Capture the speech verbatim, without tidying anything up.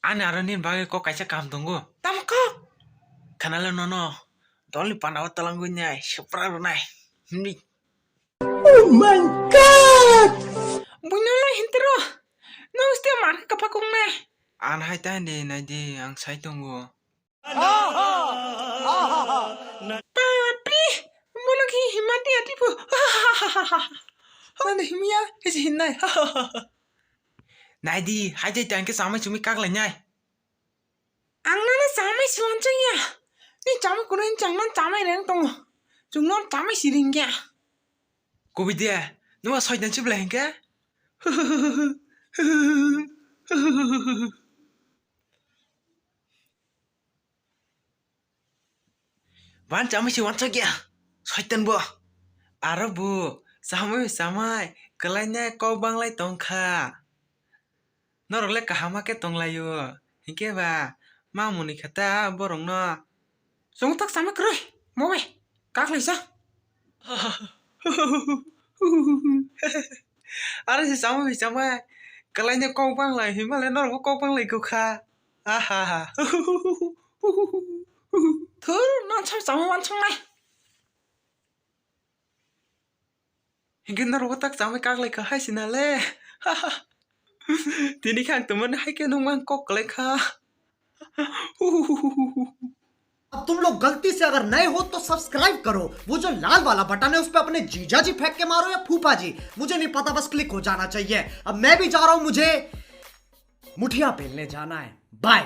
Ani aro nini bagwi kok kaisa kaham tongo. Tamo kok? Khanale nono dolni pandao twlangwi nai, supra rwnai. Himni. Oh my God! Buino no hintero. No uste mar ka pa kong nai. An hai ta de nai de, ang sai tongo. Bapre! Bono khe hima di ati phu. Ano himya, khe se hinnai. Nai di, hai jai tang khe chamai chumui kak lai nai. Ang nana chamai si wanchang ya. Ni chamai kuno ni chang nan chamai reng tongo. Chung non chamai si ring ya. Kubi de, numa soitan si bela hingke? Ban chamai si wanchak ya, soitan bo. Aro bo, chamai chamai, kwlaina kok banglai tongkha. Norok le kaham khe tonglaio, hinkhe ba, ma muni khe ta borokno. Chwng tak chamai kwrwi, mo bai, kak lai sa. Aro se chamai chamai, kwlaina kok banglai, himale norok bo kok banglai kukha. Ahaha. Thur, non cham chamai wansong nai. Hinkhe norok tak chamai kak lai kha hai sina le. Tini khe ang tumani hai khe nung mang kok lai kha. अब तुम लोग गलती से अगर नए हो तो सब्सक्राइब करो। वो जो लाल वाला बटन है उस पर अपने जीजा जी फेंक के मारो या फूफा जी, मुझे नहीं पता, बस क्लिक हो जाना चाहिए। अब मैं भी जा रहा हूँ, मुझे मुठिया पेलने जाना है। बाय।